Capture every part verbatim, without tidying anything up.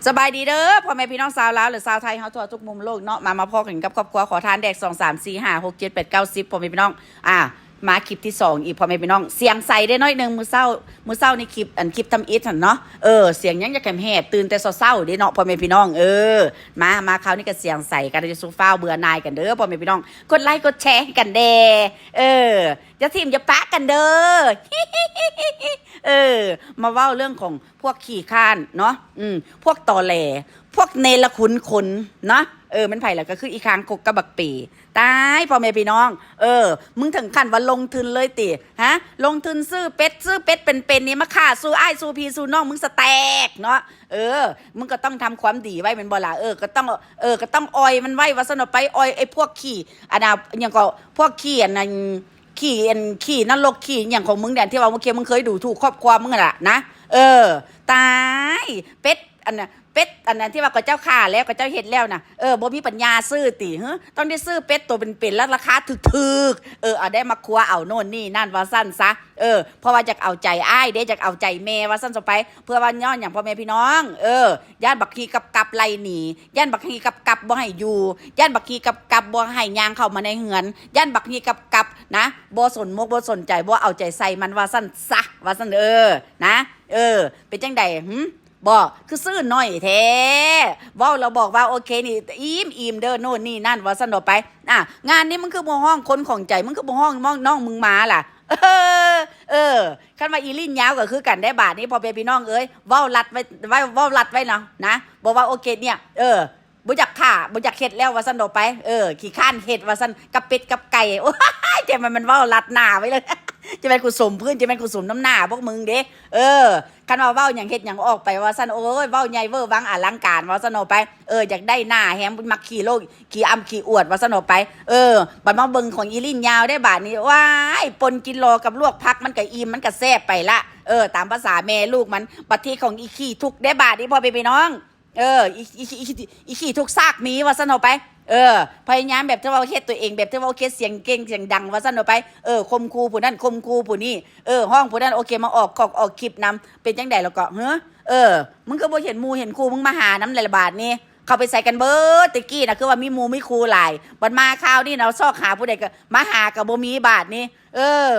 สบายดีเด้อพ่อแม่พี่น้องชาวลาวหรือชาวไทยเฮาทั่วทุกมุมโลกเนาะ มามาพ้อกันกับครอบครัวขอทานแดก สอง สาม สี่ ห้า หก เจ็ด แปด เก้า สิบ พ่อแม่พี่น้อง อ่า มาคลิปที่สองอีกพ่อแม่พี่น้อง เสียงใสได้น้อยหนึ่งมื้อเช้า มื้อเช้านี่คลิปอันคลิปทำอิฐหั่นเนาะ เออ เสียงยังจะแหบๆตื่นแต่เช้าๆเด้เนาะพ่อแม่พี่น้อง เออ มามาคราวนี้ก็เสียงใสกันจะสู้ฟ้าวเบื่อหน่ายกันเด้อพ่อแม่พี่น้อง กดไลค์กดแชร์ให้กันแด่ เออ อย่าถิ่มอย่าปะกันเด้อ เออ มาเว้าเรื่องของพวกขี้ข้านเนาะ อืม พวกตอแหล พวกเนรคุณคนเนาะ เออ มันไผล่ะก็คืออีคางคกกะบักปี ตายพ่อแม่พี่น้อง เออ มึงถึงขั้นว่าลงทุนเลยติ ฮะ ลงทุนซื้อเป็ด ซื้อเป็ดเป็นๆนี่มาฆ่าสู่อ้ายสู่พี่สู่น้องมึงสะแตกเนาะ เออ มึงก็ต้องทำความดีไว้แม่นบ่ล่ะ เออ ก็ต้อง เออ ก็ต้องออยมันไว้ว่าซั่นเนาะไป ออยไอ้พวกขี้ อันน่ะ อิหยังก็ พวกขี้อันนั้น ขี้อันขี้นรกขี้อิหยังของมึงเนี่ย ที่ว่าโอเค มึงเคยดูถูกครอบครัวมึงอะล่ะนะ เออ ตาย เป็ด อันน่ะ เป็ด อันนั้นที่ว่าเขาเจ้าฆ่าแล้ว เขาเจ้าเฮ็ดแล้วน่ะ เออ บ่มีปัญญาซื้อติ ฮะ ต้องได้ซื้อเป็ดตัวเป็นๆ แล้วราคาถูกๆ เออ เอาได้มาครัวเอาโน่นนี่นั่นว่าซั่นซะ เออ เพราะว่าอยากเอาใจอ้ายเด้ อยากเอาใจแม่ว่าซั่นซะไป เพื่อว่าย้อนหยังพ่อแม่พี่น้อง เออ ย้านบักขี้กับกับไล่หนี ย้านบักขี้กับกับบ่ให้อยู่ ย้านบักขี้กับกับบ่ให้ย่างเข้ามาในเฮือน ย้านบักขี้กับกับนะ บ่สนมกบ่สนใจ บ่เอาใจใส่มันว่าซั่นซะ ว่าซั่น เออ นะ เออ เป็นจั่งใด หึ บ่ คือซื่อน้อยแท้ เว้าแล้วบอกว่าโอเคนี่ อิ่มๆเด้อโน่นนี่นั่นว่าซั่นเนาะไป อ่ะ งานนี้มึงคือบ่ฮ้องคนของใจ มึงคือบ่ฮ้องน้องมึงมาล่ะ เออ เออ คันว่าอีลิ้นยาวก็คือกันได้บาดนี้ พ่อแม่พี่น้องเอ้ย เว้าลัดไว้ เว้า เว้าลัดไว้เนาะ นะ บอกว่าโอเคเนี่ย เออ บ่อยากฆ่า บ่อยากเฮ็ดแล้วว่าซั่นเนาะไป เออ ขี้ค้านเฮ็ดว่าซั่น กับเป็ดกับไก่ โอ้ย จั่งแม่นมันเว้าลัดหน้าไว้เลย จั่งแม่นกูสมพื้น จั่งแม่นกูสมน้ำหน้าพวกมึงเด้ เออ คันว่าเว้าหยังเฮ็ดหยังออกไปว่าซั่น โอ้ย เว้าใหญ่เวอร์วังอลังการว่าซั่นเนาะไป เออ อยากได้หน้าแฮง มักขี้โลก ขี้อำขี้อวดว่าซั่นเนาะไป เออ บัดมาเบิ่งของอีลิ้นยาวได้บาดนี้ ว้าย ป่นกินลอกับลวกผัก มันก็อิ่ม มันก็แซ่บไปละ เออ ตามภาษาแม่ลูกมัน บัดทีของอีขี้ทุกข์ได้บาดนี้ พ่อแม่พี่น้อง เออ อี อี อี อีขี้ทุกข์ซากหมีว่าซั่นเนาะไป เออ พยายามแบบที่ว่าเฮ็ดตัวเอง แบบที่ว่าโอเค เสียงเก่งเสียงดังว่าซั่นเนาะไป เออ ข่มขู่ผู้นั้น ข่มขู่ผู้นี้ เออ ฮ้องผู้นั้น โอเค มาออกกอกออกคลิปนำ เป็นจั่งใดแล้วก็ เฮ้อ เออ มึงก็บ่เห็นหมู่เห็นคู่ มึงมาหานำหลายบาดนี้ เข้าไปใส่กันเบิด แต่กี้น่ะคือว่ามีหมู่มีคู่หลาย บัดมาคราวนี้นะ ซอกหาผู้ใดก็มาหาก็บ่มีบาดนี้ เออ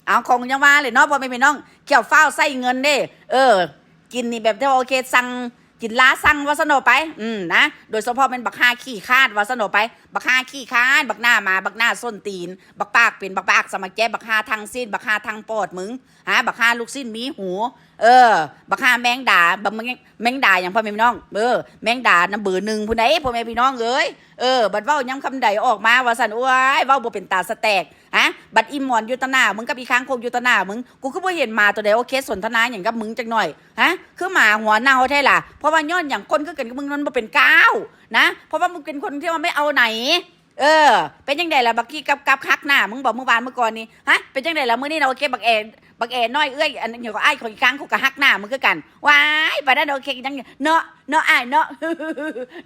เอาของยังว่าเลยเนาะ พ่อแม่พี่น้อง เขียวฟ้าวใส่เงินเด้ เออ กินนี่แบบที่ว่าโอเค สั่ง กินลาสั่งว่าซั่นเนาะไป อืม นะ โดยเฉพาะแม่นบักห่าขี้คร้านว่าซั่นเนาะไป บักห่าขี้คร้าน บักหน้าหมา บักหน้าส้นตีน บักปากเป็น บักปากสมัครแจ๊ บักห่าทั้งสิ้น บักห่าทั้งปอดมึง ฮะ บักห่าลูกสิ้นมีหู เออ บักห่าแมงดา บักแมง แมงดาหยังพ่อแม่พี่น้อง เออ แมงดานะเบอร์หนึ่งพุ้นใด๋ พ่อแม่พี่น้องเอ้ย เออ บัดเว้าย้ำคำใดออกมาว่าซั่น โอ้ย เว้าบ่เป็นตาสะแตก ฮะ บัดอีหมอนอยู่ต่อหน้ามึงกับอีคางคกอยู่ต่อหน้ามึง กูคือบ่เห็นหมาตัวใด๋โอเคสนทนาหยังกับมึงจักหน่อย ฮะ คือหมาหัวเน่าแท้ล่ะ เพราะว่าย้อนหยังคนคือกันกับมึงมันบ่เป็นก้าวนะ เพราะว่ามึงเป็นคนที่ว่าไม่เอาไหน เออ เป็นจั่งใดล่ะ บักขี้กับกับฮักหน้ามึงบอกเมื่อวานเมื่อก่อนนี่ ฮะ เป็นจั่งใดล่ะ มื้อนี้นะโอเค บักแอ บักแอน้อยเอื้อย อันนี้ก็อ้ายของอีคางคกก็ฮักหน้ามึงคือกัน ว้าย ปานนั้นโอเค จั่ง เนาะ เนาะอ้ายเนาะ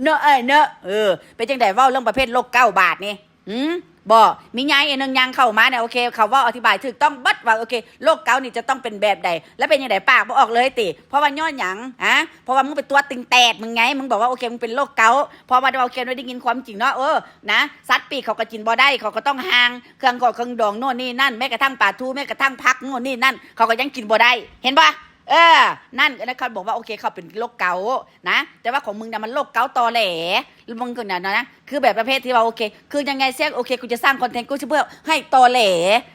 เนาะอ้ายเนาะ เออ เป็นจั่งใด เว้าเรื่องประเภทโรคเก๊าบาดนี่ หืม บ่ มียายอันหนึ่งย่างเข้ามาเนี่ย โอเค เขาเว้าอธิบายถูกต้องเบิดว่า โอเค โรคเก๊านี่จะต้องเป็นแบบใด แล้วเป็นจั่งใด ปากบ่ออกเลยติ เพราะว่าย้อนหยัง ฮะ เพราะว่ามึงไปตรวจตึงแตดมึงไง มึงบอกว่า โอเค มึงเป็นโรคเก๊า เพราะว่า โอเค ได้ยินความจริงเนาะ เออ นะ สัตว์ปีกเขาก็กินบ่ได้ เขาก็ต้องห่าง เครื่องทอดเครื่องดองโน่นนี่นั่น แม้กระทั่งปลาทู แม้กระทั่งผักโน่นนี่นั่น เขาก็ยังกินบ่ได้ เห็นบ่ เออ นั่น อันนั้นเขาบอกว่า โอเค เขาเป็นโรคเก๊านะ แต่ว่าของมึงน่ะมันโรคเก๊าตอแหล แล้วมึงก็น่ะนะ คือแบบประเภทที่ว่า โอเค คือยังไงเสีย โอเค กูจะสร้างคอนเทนต์ กูจะเพื่อให้ตอแหล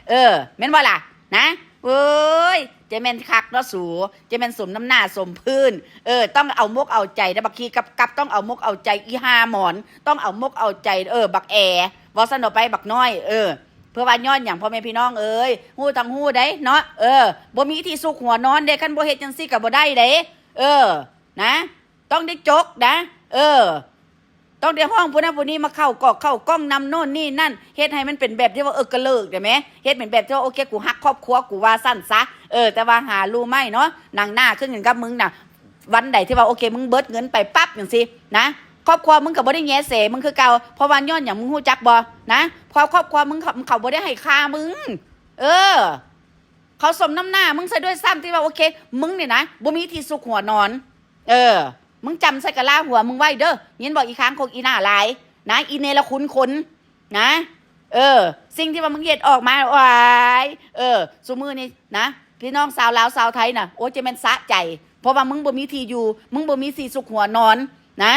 เออ แม่นบ่ล่ะ นะ เว้ย จะแม่นคักเนาะสู จะแม่นสมน้ำหน้าสมพื้น เออ ต้องเอามกเอาใจนะ บักขี้กับกับต้องเอามกเอาใจ อีห่าหมอน ต้องเอามกเอาใจ เออ บักแอ ว่าซั่นเนาะไป บักน้อย เออ เพื่อว่าย้อนหยังพ่อแม่พี่น้องเอ้ย ฮู้ทั้งฮู้เด้เนาะ เออ บ่มีที่ซุกหัวนอนเด้ คันบ่เฮ็ดจั่งซี่ก็บ่ได้เด้ เออ นะ ต้องได้จกนะ เออ ต้องได้ฮ้องผู้นั้นผู้นี้มาเข้ากอกเข้ากล้องนำโน่นนี่นั่น เฮ็ดให้มันเป็นแบบที่ว่า เออ กะเลิกได้ไหม เฮ็ดเป็นแบบที่ว่า โอเค กูฮักครอบครัวกูว่าซั่นซะ เออ แต่ว่าหารู้ไหมเนาะ หนังหน้าขึ้นกันกับมึงน่ะ วันใดที่ว่า โอเค มึงเบิดเงินไปปั๊บจั่งซี่นะ ครอบครัวมึงก็บ่ได้แยแสมึงคือเก่า เพราะว่าย้อนหยังมึงฮู้จักบ่ นะ เพราะครอบครัวมึงเขา เขาบ่ได้ให้ค่ามึง เออ เขาสมน้ำหน้ามึงซะด้วยซ้ำที่ว่า โอเค มึงนี่นะ บ่มีที่ซุกหัวนอน เออ มึงจำใส่กะลาหัวมึงไว้เด้อ ยินบอกอีค้างคกอีหน้าหลายนะ อีเนรคุณคนนะ เออ สิ่งที่ว่ามึงเฮ็ดออกมา โอ้ย เออ ซุมื้อนี้นะ พี่น้องชาวลาวชาวไทยน่ะ โอ้ย จะแม่นสะใจ เพราะว่ามึงบ่มีที่อยู่ มึงบ่มีที่ซุกหัวนอนนะ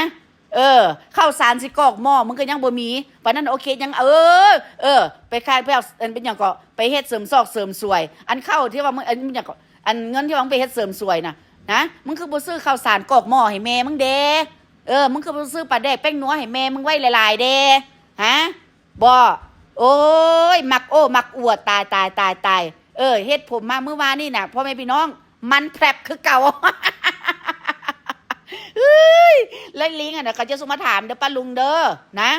เออ ข้าวสารสิกรอกหม้อ มึงก็ยังบ่มี ปานนั้นโอเค ยัง เออ เออ ไปขาย ไปเอา อันเป็นหยังก็ ไปเฮ็ดเสริมซอกเสริมสวย อันข้าวที่ว่ามึง อันเป็นหยังก็ อันเงินที่ว่ามึงไปเฮ็ดเสริมสวยน่ะ นะ มึงคือบ่ซื้อข้าวสารกรอกหม้อให้แม่มึงแด่ เออ มึงคือบ่ซื้อปลาแดกแป้งนัวให้แม่มึงไว้หลายๆแด่ ฮะ บ่ โอ้ย มักโอ้ มักอวด ตาย ตาย ตาย ตาย เออ เฮ็ดผมมามื้อวานนี่น่ะ พ่อแม่พี่น้อง มันแพรบคือเก่า เฮ้ย แล้วลิงก์อะนะ เขาจะส่งมาถามเด้อ ป้าลุงเด้อ นะ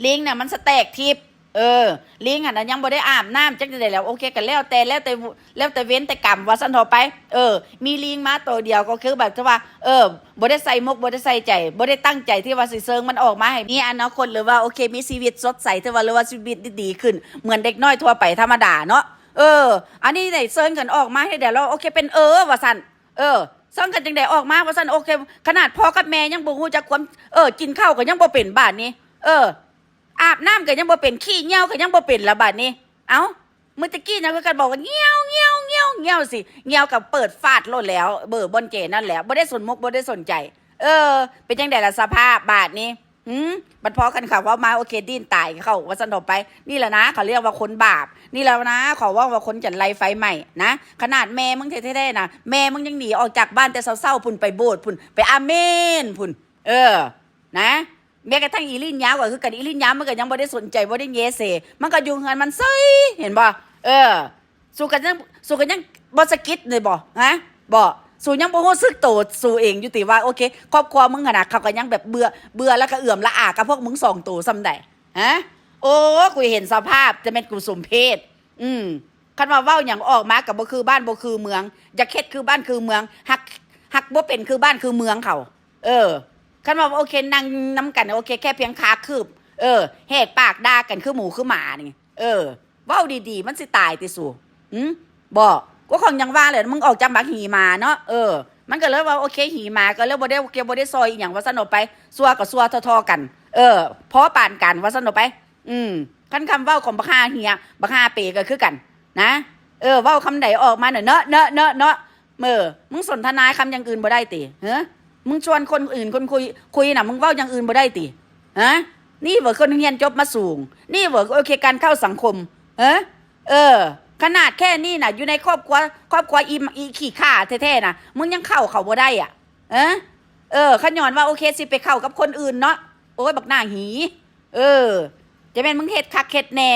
ลิงก์น่ะ มันสแต็กทิป เออ ลิงก์อะนะ ยังบ่ได้อาบน้ำจักใดแล้ว โอเค ก็แล้วแต่ แล้วแต่ แล้วแต่เวรแต่กรรม ว่าซั่นเถาะไป เออ มีลิงก์มาตัวเดียว ก็คือแบบที่ว่า เออ บ่ได้ใส่มก บ่ได้ใส่ใจ บ่ได้ตั้งใจที่ว่าสิเซิงมันออกมาให้มีอนาคต หรือว่า โอเค มีชีวิตสดใส ที่ว่า หรือว่าชีวิตดีๆขึ้น เหมือนเด็กน้อยทั่วไปธรรมดาเนาะ เออ อันนี้ได้เซิงกันออกมาให้เดี๋ยวเรา โอเค เป็นเออ ว่าซั่น เออ เซิงกันจังได๋ออกมา ว่าซั่น โอเค ขนาดพ่อกับแม่ยังบ่ฮู้จักความ เออ กินข้าวก็ยังบ่เป็นบาดนี้ เออ อาบน้ำก็ยังบ่เป็น ขี้เหี่ยวก็ยังบ่เป็นละบาดนี้ เอ้า มื้อตะกี้นะ ก็บอกว่า เหี่ยว เหี่ยว เหี่ยว เหี่ยว สิ เหี่ยวก็เปิดฟาดโลดแล้ว เบอร์บ่อนเจนั่นแหละ บ่ได้สนมก บ่ได้สนใจ เออ เป็นจังได๋ล่ะสภาพบาดนี้ หืม บัดพ้อกันเขาเว้ามา โอเค ดิ้นตายเขา ว่าซั่นเถาะไป นี่แหละนะ เขาเรียกว่าคนบาป นี่แหละนะ เขาเว้าว่าคนจั่นไรไฟไหม้นะ ขนาดแม่มึงแท้ๆนะ แม่มึงยังหนีออกจากบ้านแต่เช้าๆพุ้น ไปโบสถ์พุ้น ไปอาเมนพุ้น เออ นะ แม้กระทั่งอีลินยาวก็คือกัน อีลินยาวมันก็ยังบ่ได้สนใจ บ่ได้เยเส มันก็อยู่เฮือนมันเซ้ย เห็นบ่ เออ สูก็ยัง สูก็ยังบ่สะกิดเลยบ่ ฮะ บ่ สูยังบ่รู้สึกโตสูเองอยู่ติว่า โอเค ครอบครัวมึงหั่นน่ะ เขาก็ยังแบบเบื่อ เบื่อแล้วก็เอื่อมละอากับพวกมึงสองโตส่ำใด ฮะ โอ้ กูเห็นสภาพ จะแม่นกูสมเพช อืม คันว่าเว้าหยังออกมาก็บ่คือบ้านบ่คือเมือง อยากเฮ็ดคือบ้านคือเมือง ฮัก ฮักบ่เป็นคือบ้านคือเมืองเขา เออ คันว่า โอเค นั่งนำกัน โอเค แค่เพียงขาคืบ เออ แหกปากด่ากันคือหมูคือหมานี่ เออ เว้าดีๆ มันสิตายติสู หืม บ่ ก็ของยังว่าแหละ มึงออกจากบักหีหมาเนาะ เออ มันก็เลยว่า โอเค หีหมาก็เลยบ่ได้ โอเค บ่ได้ซอยอีหยัง ว่าซั่นเถาะไป ซัวก็ซัวท่อๆกัน เออ พอปานกัน ว่าซั่นเถาะไป อืม คันคำเว้าของบักห่าเหีย บักห่าเป๋ก็คือกัน นะ เออ เว้าคำใดออกมาน่ะ เนาะ เนาะ เนาะ เนาะ เออ มึงสนทนาคำอย่างอื่นบ่ได้ติ ฮะ มึงชวนคนอื่นคนคุย คุยน่ะ มึงเว้าอย่างอื่นบ่ได้ติ ฮะ นี่บ่คนเรียนจบมาสูง นี่บ่โอเค การเข้าสังคม ฮะ เออ ขนาดแค่นี้น่ะ อยู่ในครอบครัว ครอบครัวอี อีขี้ข้าแท้ๆน่ะ มึงยังเข้าเขาบ่ได้อ่ะ ฮะ เออ ขย้อนว่า โอเค สิไปเข้ากับคนอื่นเนาะ โอ้ย บักหน้าหี เออ จะแม่นมึงเฮ็ดคักเฮ็ดแน่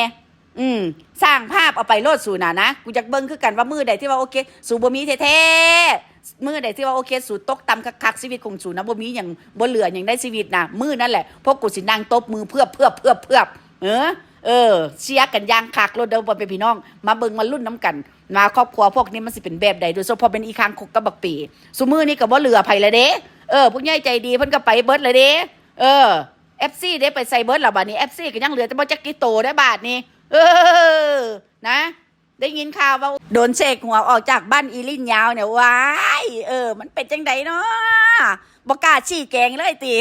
อืม สร้างภาพเอาไปโลดสูน่ะนะ กูอยากเบิ่งคือกันว่ามื้อใดที่ว่า โอเค สูบ่มีแท้ๆ มื้อใดที่ว่า โอเค สูตกต่ำคักๆ ชีวิตของสูนะ บ่มีหยัง บ่เหลือหยังในชีวิตนะ มื้อนั่นแหละ พวกกูสินั่งตบมือเพือบเพือบเพือบเพือบ เออ เออ เชียร์กันอย่างคักโลดเด้อ พ่อแม่พี่น้อง มาเบิ่งมาลุ้นนำกัน มาครอบครัวพวกนี้มันสิเป็นแบบใด โดยเฉพาะเป็นอีคางคกกับบักปี๋ ซุมื้อนี้ก็บ่เหลือไผแล้วเด้ เออ ผู้ใหญ่ใจดีเพิ่นก็ไปเบิดแล้วเด้ เออ เอฟซี เด้ไปใส่เบิดแล้วบาดนี้ เอฟซี ก็ยังเหลือแต่บ่จักกี่โตได้บาดนี้ เออ นะ ได้ยินข่าวว่าโดนเสกหัวออกจากบ้านอีลินยาวเนี่ย ว้าย เออ มันเป็นจังใดเนาะ บ่กล้าชี้แจงเลยติ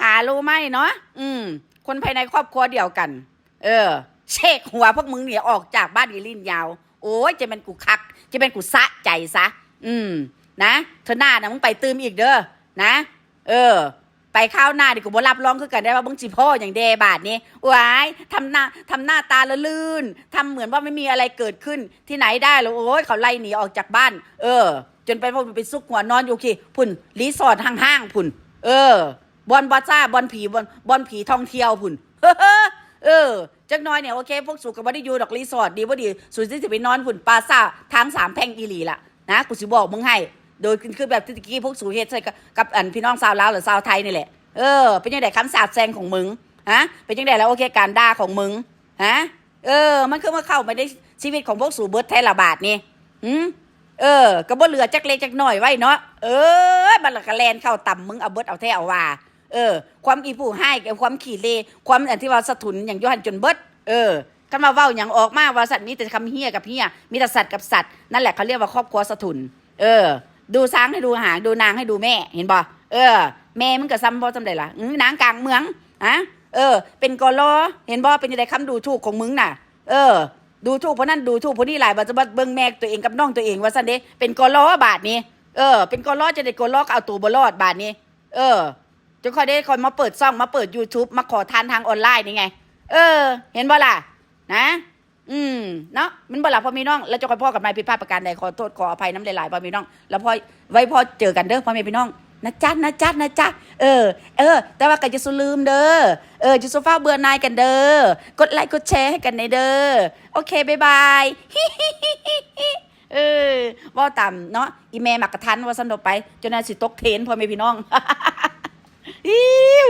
หารู้ไหมเนาะ อืม คนภายในครอบครัวเดียวกัน เออ เสกหัวพวกมึงเนี่ยออกจากบ้านอีลินยาว โอ้ย จะเป็นกูคัก จะเป็นกูสะใจซะ อืม นะ เทื่อหน้านะมึงไปตื่มอีกเด้อ นะ เออ ไปคราวหน้านี่กูบ่รับรองคือกันได้ว่ามึงสิพ้อหยังแด่บาดนี้ ว้าย ทำหน้า ทำหน้าตาละลื่น ทำเหมือนว่าไม่มีอะไรเกิดขึ้นที่ไหนได้เลย โอ้ย เขาไล่หนีออกจากบ้าน เออ จนไปว่าไปซุกหัวนอนอยู่ขี้พุ้น รีสอร์ทห้างๆพุ้น เออ บ่อนบาซ่า บ่อนผี บ่อน บ่อนผีท่องเที่ยวพุ้น เออ จักหน่อยเนี่ย โอเค พวกสูก็บ่ได้อยู่ดอกรีสอร์ท ดีบ่ดี สูสิไปนอนพุ้น ปลาซ่า ทางสามแพร่งอีหลีล่ะ นะ กูสิบอกมึงให้ โดยคือแบบที่ตะกี้พวกสูเฮ็ดใส่กับ กับอันพี่น้องชาวลาวหรือชาวไทยนี่แหละ เออ เป็นจังใด๋คำสาปแช่งของมึง ฮะ เป็นจังใด๋แล้ว โอเค การด่าของมึง ฮะ เออ มันคือมาเข้ามาในชีวิตของพวกสูเบิดแท้ละบาดนี่ หืม เออ ก็บ่เหลือจักเล็กจักน้อยไว้เนาะ เออ มันละก็แล่นเข้าตำมึงเอาเบิดเอาแท้เอาว่า เออ ความอีผู้ฮ้ายกับความขี้เล ความอันที่ว่าสะทุนหยังอยู่หั่นจนเบิด เออ คันว่าเว้าหยังออกมาว่าซั่น มีแต่คำเฮี้ยกับเฮี้ย มีแต่สัตว์กับสัตว์ นั่นแหละเขาเรียกว่าครอบครัวสะทุน เออ ดูช้างให้ดูหาง ดูนางให้ดูแม่ เห็นบ่ เออ แม่มึงก็ซ้ำบ่ซ้ำใดล่ะ อื้อนางกลางเมือง ฮะ เออ เป็นกอลอ เห็นบ่ เป็นจั่งใด๋ คำดูถูกของมึงน่ะ เออ ดูถูกผู้นั้นดูถูกผู้นี้หลาย บ่จะมาเบิ่งแม่ตัวเองกับน้องตัวเองว่าซั่นเด้ เป็นกอลอบาดนี้ เออ เป็นกอลอจั่งใด๋ กอลอก็เอาตัวบ่รอดบาดนี้ เออ จนค่อยได้ค่อยมาเปิดช่อง มาเปิดยูทูบ มาขอทานทางออนไลน์นี่ไง เออ เห็นบ่ล่ะ นะ อืม เนาะ มันบ่ล่ะพ่อแม่พี่น้อง แล้วจะค่อยพ้อกันใหม่ ผิดพลาดประการใด ขอโทษขออภัยนำหลายๆ พ่อแม่พี่น้อง แล้วพ้อ ไว้พ้อเจอกันเด้อพ่อแม่พี่น้อง นะจ๊ะ นะจ๊ะ นะจ๊ะ เออ เออ แต่ว่าก็อย่าสู่ลืมเด้อ เออ อย่าสู่ฟ้าวเบื่อหน่ายกันเด้อ กดไลก์กดแชร์ให้กันแหน่เด้อ โอเค บ๊ายบาย เออ เว้าตามเนาะ อีแม่หมากกะทันว่าซั่นเถาะไป จนว่าสิตกเทรนด์พ่อแม่พี่น้อง อิ้ว